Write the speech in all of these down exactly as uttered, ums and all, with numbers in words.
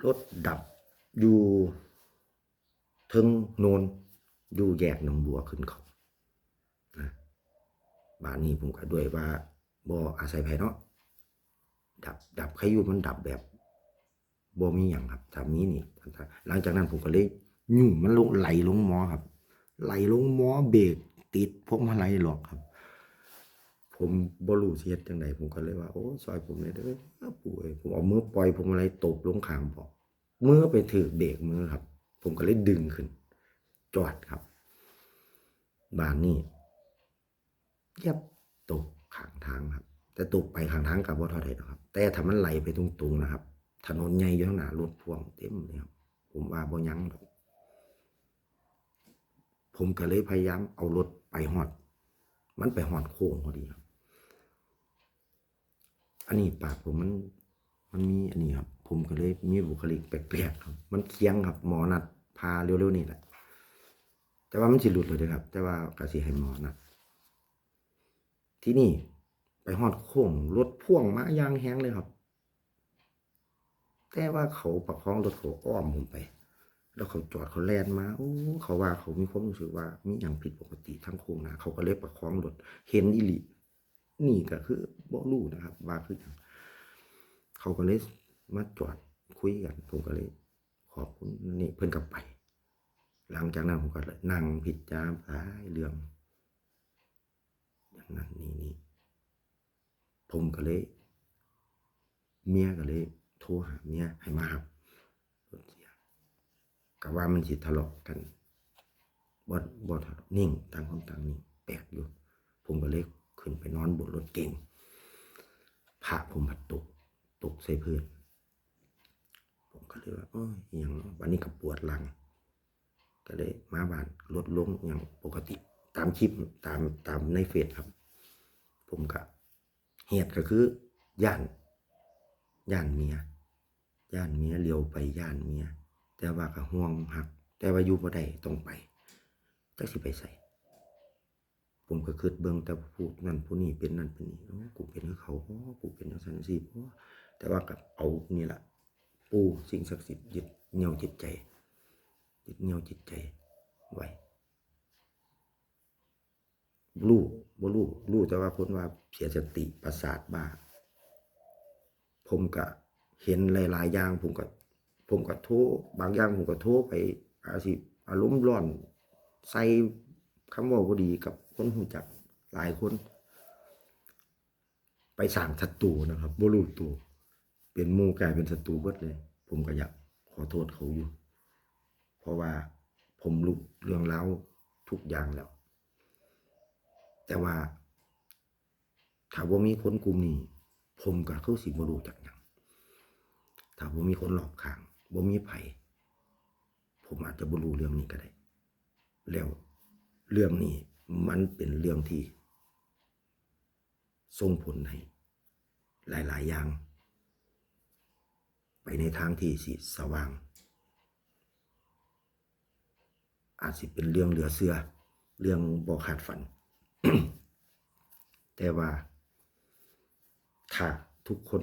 รถดับอยู่เทิงโนน อยู่แยกหนองบัวขึ้นเขานะ บาดนี้ผมก็ด้วยว่าบ่อาศัยไผเนาะ ดับ ดับ ใครอยู่มันดับแบบบ่มีหยังครับ ถ้ามีนี่ หลังจากนั้นผมก็เลยหยุ่มมันลง ไหลลงหมอครับ ไหลลงหมอ เบรกติดพวงมาลัยล็อกครับ ผมบ่รู้สิเฮ็ดจั่งใด ผมก็เลยว่า "โอ้ ซอยผมแหน่เด้อปู่เอ้ย" ผมเอามือปล่อยพวงมาลัยตกลงข้างเบาะ มือไปถืกเบรกมือครับ ผมก็เลยดึงขึ้น จอดครับ บาดนี้ ยับ ตกข้างทางครับ แต่ตกไปข้างทางก็บ่เท่าใดดอกครับ แต่ถ้ามันไหลไปตรงๆนะครับ ถนนใหญ่อยู่ข้างหน้า รถพ่วงเต็มเลยครับ ผมว่าบ่ยั้งดอก ผมก็เลยพยายามเอารถไปฮอด มันไปฮอดโค้งพอดีครับ อันนี้ปากผมมัน มันมีอันนี้ครับ ผมก็เลยมีบุคลิกแปลกๆครับ มันเคี้ยงครับ หมอนัดผ่าเร็วๆนี่แหละ แต่ว่ามันสิหลุดเลยเด้อครับ แต่ว่าก็สิให้หมอนัด ที่นี่ไปฮอดโค้ง รถพ่วงมาอย่างแฮงเลยครับ แต่ว่าเขาประคองรถเขาอ้อมผมไป แล้วเขาจอดเขาแล่นมา โอ้ เขาว่าเขามีความรู้สึกว่ามีหยังผิดปกติทางโค้งหน้า เขาก็เลยประคองรถ เห็นอีหลี นี่ก็คือบ่รู้นะครับ ว่าคือหยัง เขาก็เลยมาจอดคุยกัน ผมก็เลยขอบคุณ นี่เพิ่นก็ไป หลังจากนั้นผมก็เลยนั่งพิจารณาหลายเรื่อง อย่างนั้นนี่นี่ ผมก็เลย เมียก็เลยโทรหาเมียให้มารับรถเสีย ก็ว่ามันสิทะเลาะกัน บ่ บ่ทะเลาะ นิ่ง ต่างคนต่างนิ่ง แปลกอยู่ ผมก็เลยขึ้นไปนอนบนรถเก๋ง พระผมพัดตก ตกใส่พื้น ผมก็เลยว่า "โอ้ย อิหยังเนาะ" บัดนี้ก็ปวดหลัง ก็เลยมาบ้าน ลดลงอย่างปกติ ตามคลิป ตาม ตามในเฟซครับ ผมก็ เหตุก็คือ ย้าน ย้านเมีย ย้านเมีย เหลียวไปย้านเมีย แต่ว่าก็ห่วงฮัก แต่ว่าอยู่บ่ได้ ต้องไป จักสิไปไส ผมก็คิดเบิ่งแต่ผู้นั้นผู้นี้เป็นนั่นเป็นนี่ โอ้ กูเป็นคือเขา โอ้ กูเป็นจั่งซั้นจั่งซี้ โอ้ แต่ว่าก็เอานี่ล่ะ ปู่สิ่งศักดิ์สิทธิ์ยึดเหนี่ยวจิตใจ ยึดเหนี่ยวจิตใจไว้ รู้ บ่รู้ รู้แต่ว่าคนว่าเสียสติประสาทบ้า ผมก็เห็นหลายๆอย่าง ผมก็ ผมก็โทร บางอย่างผมก็โทรไป อาจสิอารมณ์ร้อน ใส่คำเว้าบ่ดีกับคนรู้จักหลายคน ไปสร้างศัตรูนะครับ บ่รู้ตัว เป็นหมู่กลายเป็นศัตรูเบิดเลย ผมก็อยากขอโทษเขาอยู่ เพราะว่าผมรู้เรื่องราวทุกอย่างแล้ว แต่ว่า ถ้าบ่มีคนกลุ่มนี้ ผมก็คือสิบ่รู้จักหยัง ถ้าบ่มีคนรอบข้าง บ่มีไผ ผมอาจจะบ่รู้เรื่องนี้ก็ได้ แล้วเรื่องนี้มันเป็นเรื่องที่ส่งผลให้หลายๆอย่าง ไปในทางที่สิสว่าง อาจสิเป็นเรื่องเหลือเชื่อ เรื่องบ่คาดฝัน แต่ว่า ถ้าทุกคน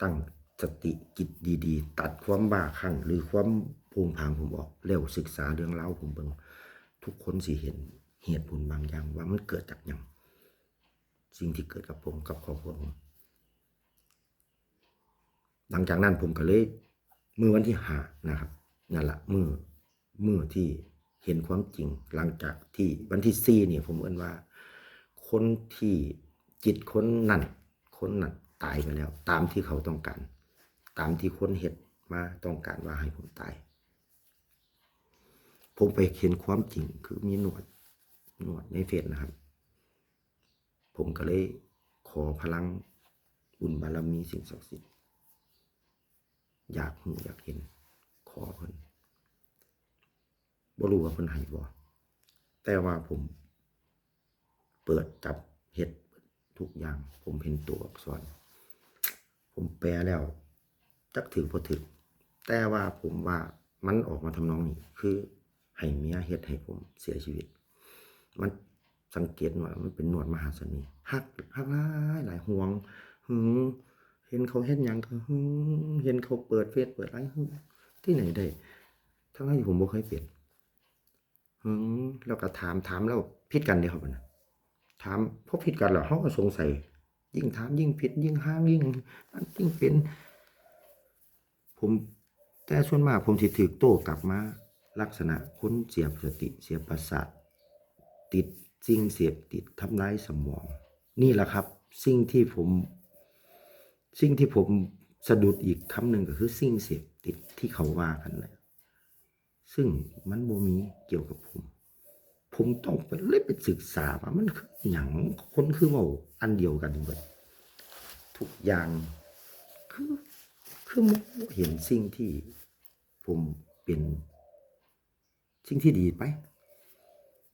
ตั้งสติคิดดีๆ ตัดความบ้าคลั่งหรือความโผงผางผมออก แล้วศึกษาเรื่องราวผมเบิ่ง ทุกคนสิเห็นเหตุผลบางอย่างว่ามันเกิดจากหยัง สิ่งที่เกิดกับผมกับครอบครัวผม หลังจากนั้นผมก็เลย มื้อวันที่ห้านะครับ นั่นล่ะ มื้อ มื้อที่เห็นความจริง หลังจากที่วันที่สี่นี่ ผมเอิ้นว่า คนที่ จิตคนนั้น คนนั้นตายไปแล้ว ตามที่เขาต้องการ ตามที่คนเฮ็ดมาต้องการว่าให้ผมตาย ผมไปเห็นความจริง คือมีหนวด หนวดในเฟซนะครับ ผมก็เลยขอพลังบุญบารมีสิ่งศักดิ์สิทธิ์ อยากรู้อยากเห็น ขอเพิ่น บ่รู้ว่าเพิ่นให้บ่ แต่ว่าผมเปิดจับเฮ็ดทุกอย่าง ผมเห็นตัวอักษร ผมแปลแล้ว จักถืกบ่ถืก แต่ว่าผมว่ามันออกมาทำนองนี้ คือให้เมียเฮ็ดให้ผมเสียชีวิต มันสังเกตหนวด มันเป็นหนวดมหาเสน่ห์ ฮัก ฮักหลายหลาย หวง หึง เห็นเขาเฮ็ดหยังก็หึง เห็นเขาเปิดเฟซเปิดไลน์หึง ที่ไหนได้ ทั้งๆที่ผมบ่เคยเป็น อืม แล้วก็ถาม ถามแล้วผิดกันเด้ครับนะ ถาม พอผิดกันแล้ว เราก็สงสัย ยิ่งถามยิ่งผิด ยิ่งห่างยิ่ง ยิ่งเป็น ผม แต่ส่วนมากผมสิถูกโต้กลับมา ลักษณะคนเสียสติ เสียประสาท ติดสิ่งเสพติด ทำลายสมอง นี่แหละครับ สิ่งที่ผม สิ่งที่ผมสะดุดอีกคำหนึ่งก็คือสิ่งเสพติดที่เขาว่ากันนะ ซึ่งมันบ่มีเกี่ยวกับผม ผมต้องไป เลยไปศึกษาว่ามันคือหยัง คนคือเว้าอันเดียวกันเบิด ทุกอย่าง คือ คือบ่เห็นสิ่งที่ผมเป็น สิ่งที่ดีไป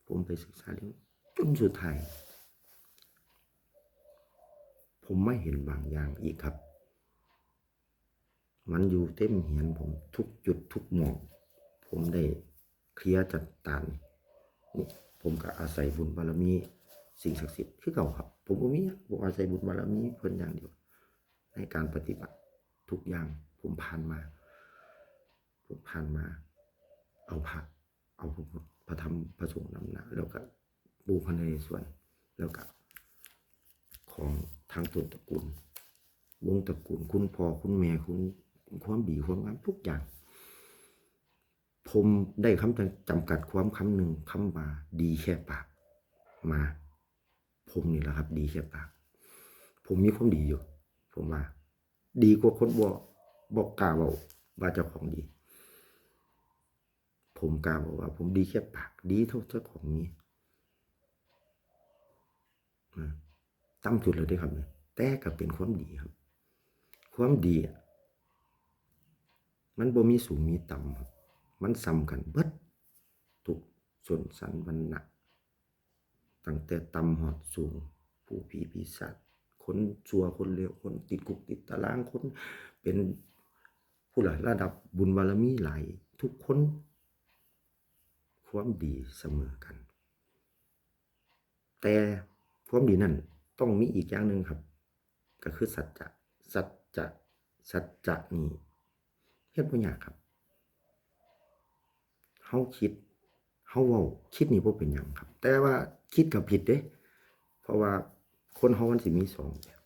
ผมไปศึกษาเรื่อง จนสุดท้าย ผมมาเห็นบางอย่างอีกครับ มันอยู่เต็มเฮียนผม ทุกจุดทุกหม่อง ผมได้เคลียร์จัดการ นี่ ผมก็อาศัยบุญบารมีสิ่งศักดิ์สิทธิ์คือเก่าครับ ผมบ่มีหยัง ผมอาศัยบุญบารมีเพิ่นอย่างเดียว ในการปฏิบัติทุกอย่าง ผมผ่านมา ผมผ่านมา เอาพระ เอาพระพุทธ พระธรรม พระสงฆ์นำหน้า แล้วก็ปู่พระนเรศวร แล้วก็ของทางต้นตระกูล วงตระกูล คุณพ่อ คุณแม่ คุณ ความดี ความงาม ทุกอย่าง ผมได้คำจำกัดความคำหนึ่ง คำว่าดีแค่ปาก มา ผมนี่แหละครับ ดีแค่ปาก ผมมีความดีอยู่ ผมว่า ดีกว่าคนบ่ บ่กล้าเว้าว่าเจ้าของดี ผมกล้าบอกว่าผมดีแค่ปาก ดีเท่าเจ้าของมี นะ ต่ำสุดเลยเด้ครับเนี่ย แต่ก็เป็นความดีครับ ความดีอะ มันบ่มีสูงมีต่ำครับ มันส่ำกันเบิด ทุกชนชั้นวรรณะ ตั้งแต่ต่ำฮอดสูง ผู้ผีปีศาจ คนชั่วคนเลว คนติดคุกติดตาราง คนเป็นผู้หลายระดับบุญบารมีหลาย ทุกคน ความดีเสมอกัน แต่ความดีนั่นต้องมีอีกอย่างหนึ่งครับ ก็คือสัจจะ สัจจะ สัจจะนี่เฮ็ดบ่ยากครับ เฮาคิด เฮาเว้า คิดนี่บ่เป็นหยังครับ แต่ว่าคิดก็ผิดเด้ เพราะว่าคนเฮามันสิมีสองแบบ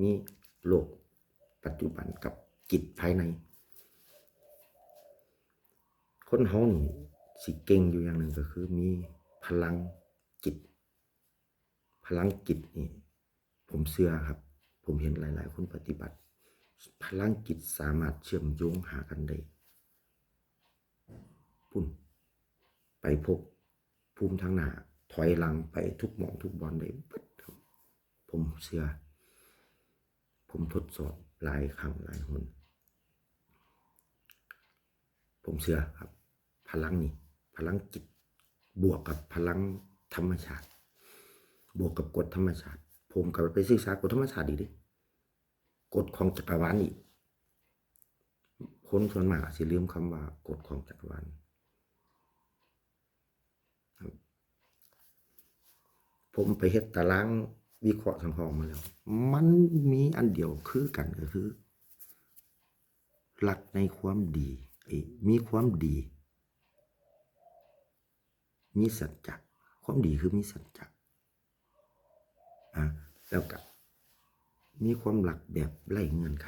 มีโลกปัจจุบันกับจิตภายใน คนเฮานี่สิเก่งอยู่อย่างหนึ่งก็คือมีพลังจิต พลังจิตนี่ ผมเชื่อครับ ผมเห็นหลายๆคนปฏิบัติ พลังจิตสามารถเชื่อมโยงหากันได้ พุ่น ไปพบภูมิทางหน้า ถอยหลังไปทุกหม่องทุกบ่อนได้เบิดครับ ผมเชื่อ ผมทดสอบหลายครั้งหลายหน ผมเชื่อครับ พลังนี่ พลังจิต บวกกับพลังธรรมชาติ บวกกับกฎธรรมชาติ ผมก็ไปศึกษากฎธรรมชาติอีกเด้ กฎของจักรวาลอีก คนส่วนมากอาจสิลืมคำว่ากฎของจักรวาล ครับ ผมไปเฮ็ดตารางวิเคราะห์สังเคราะห์มาแล้ว มันมีอันเดียวคือกันก็คือ หลักในความดี เอ้ย มีความดี มีสัจจะ ความดีคือมีสัจจะ อ่ะ แล้วก็มีความรักแบบไร้เงื่อนไข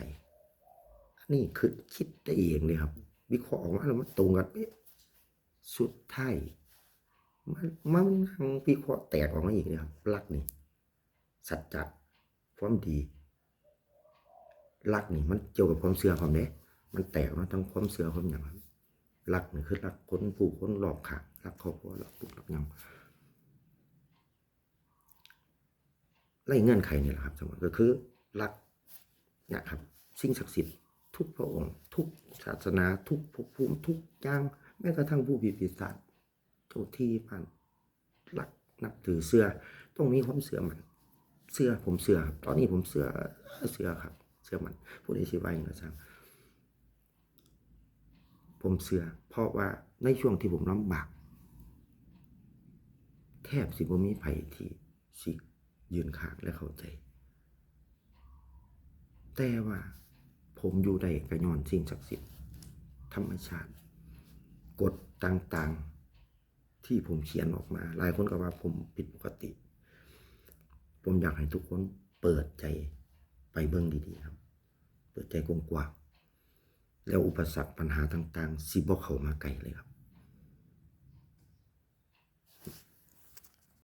อันนี้คือคิดได้เองเลยครับ วิเคราะห์ออกมาแล้วมันตรงกันเป๊ะ สุดท้าย มัน มันนั่งวิเคราะห์แตกออกมาอีกเลยครับ รักนี่ สัจจะ ความดี รักนี่มันเกี่ยวกับความเชื่อพร้อมเด้ มันแตกมาทั้งความเชื่อความหยังครับ รักนี่คือรักคนผู้คนรอบข้าง รักครอบครัว รักลูกรักหยัง ไร้เงื่อนไขนี่แหละครับ สมมุติก็คือรักเนี่ยครับ สิ่งศักดิ์สิทธิ์ทุกพระองค์ ทุกศาสนา ทุกภพภูมิ ทุกอย่าง แม้กระทั่งผู้พิพากษา เจ้าที่บ้าน รัก นับถือ เชื่อ ต้องมีความเชื่อมั่น เชื่อ ผมเชื่อครับ ตอนนี้ผมเชื่อ เชื่อครับ เชื่อมั่น ผู้ใดสิว่าหยังก็ช่าง ผมเชื่อ เพราะว่าในช่วงที่ผมลำบาก แทบสิบ่มีไผที่สิยืนข้างและเข้าใจ แต่ว่าผมอยู่ได้ก็ย้อนสิ่งศักดิ์สิทธิ์ ธรรมชาติ กฎต่างๆ ที่ผมเขียนออกมา หลายคนก็ว่าผมผิดปกติ ผมอยากให้ทุกคนเปิดใจไปเบิ่งดีๆครับ เปิดใจกว้างๆ แล้วอุปสรรคปัญหาต่างๆ สิบ่เข้ามาใกล้เลยครับ